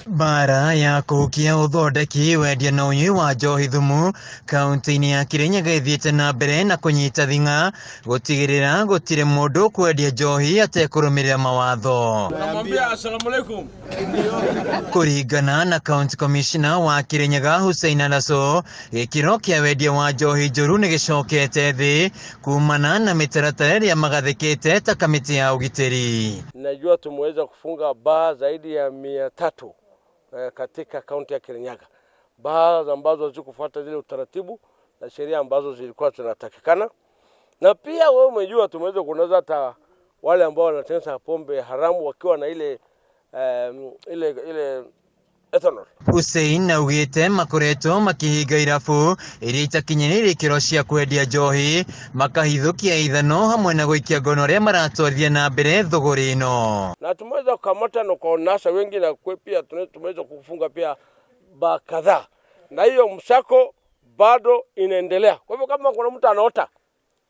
Mbara ya kũhukia ũthondeki, wendia na ũnyui wa njohi thumu kaunti-inĩ ya Kirinyaga ĩthiĩte na mbere na kũnyita thing'a gũtigĩrĩra gũtirĩ mũndũ ũkwendia njohi atekũrũmĩrĩra mawatho. Namwambia asalamu alaikum. Kũringana na County Commissioner wa Kirinyaga Hussein Alaso, gĩkĩro kĩa wendia wa njohi njũru nĩ gĩcokete thĩ kumana na mĩtaratara ĩrĩa magathĩkĩte ta kamĩtĩ ya ũgitĩri. Najua tumeweza kufunga baa zaidi ya 300 katika kaunti ya Kirinyaga, baa ambazo hazikufuata zile utaratibu na sheria ambazo zilikuwa zinatakikana. Na pia wewe umejua tumeweza kunasa hata wale ambao wanatengeneza pombe haramu wakiwa na ile ethanol. Hussein augĩte makoretwo makĩhinga irabu iria itakinyanĩirie ikĩro cia kwendia njohi, makahithũkia ithano hamwe na gũikia ngono arĩa maratwarithia na mbere thũgũrĩ ĩno. Na tumeweza kukamata na kuwanasa wengi, na pia tumeweza kufunga pia baa kadhaa, na hiyo msako bado inaendelea. Kwa hivyo kama kuna mtu anaota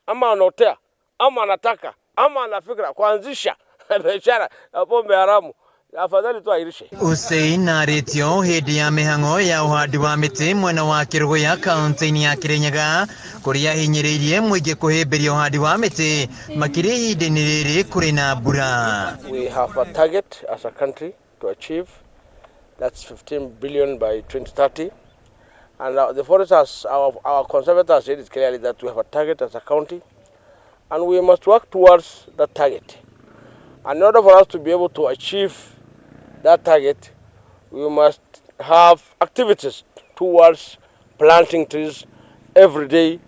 ama anaotea ama anataka ama anafikira kuanzisha biashara ya pombe haramu, afadhali tu airishe. Hussein arĩtio hĩndĩ ya mĩhang'o ya ũhandi wa mĩtĩ mwena wa Kĩrũgũya kaunti-inĩ ya Kirinyaga, kũrĩa ahinyĩrĩirie mũingĩ kũhĩmbĩria ũhandi wa mĩtĩ makĩria ihinda-inĩ rĩrĩ kũrĩ na mbura. We have a target as a country to achieve, that's 15 billion by 2030. And the foresters, our conservators said it clearly that we have a target as a county, and we must work towards that target. And in order for us to be able to achieve that target, we must have activities towards planting trees every day,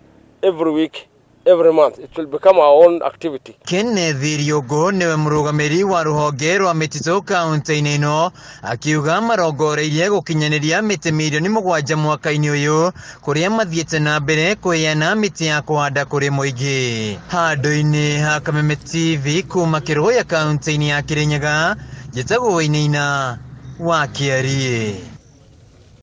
every week, every month. It will become our own activity. Kenneth Riũngũ nĩwe mũrũgamĩrĩri wa rũhonge rwa mĩtitũ kaunti-inĩ ĩno, akiuga marongoreirie gũkinyanĩria mĩtĩ mirioni 7 mwaka-inĩ ũyũ, kũrĩa mathiĩte na mbere kũheana mĩtĩ ya kũhanda kũrĩ mũingĩ. Handũ-inĩ ha Kameme TV kuma Kĩrũgũya kaunti-inĩ ya Kirinyaga, njĩtagwo Wainaina wa Kĩariĩ.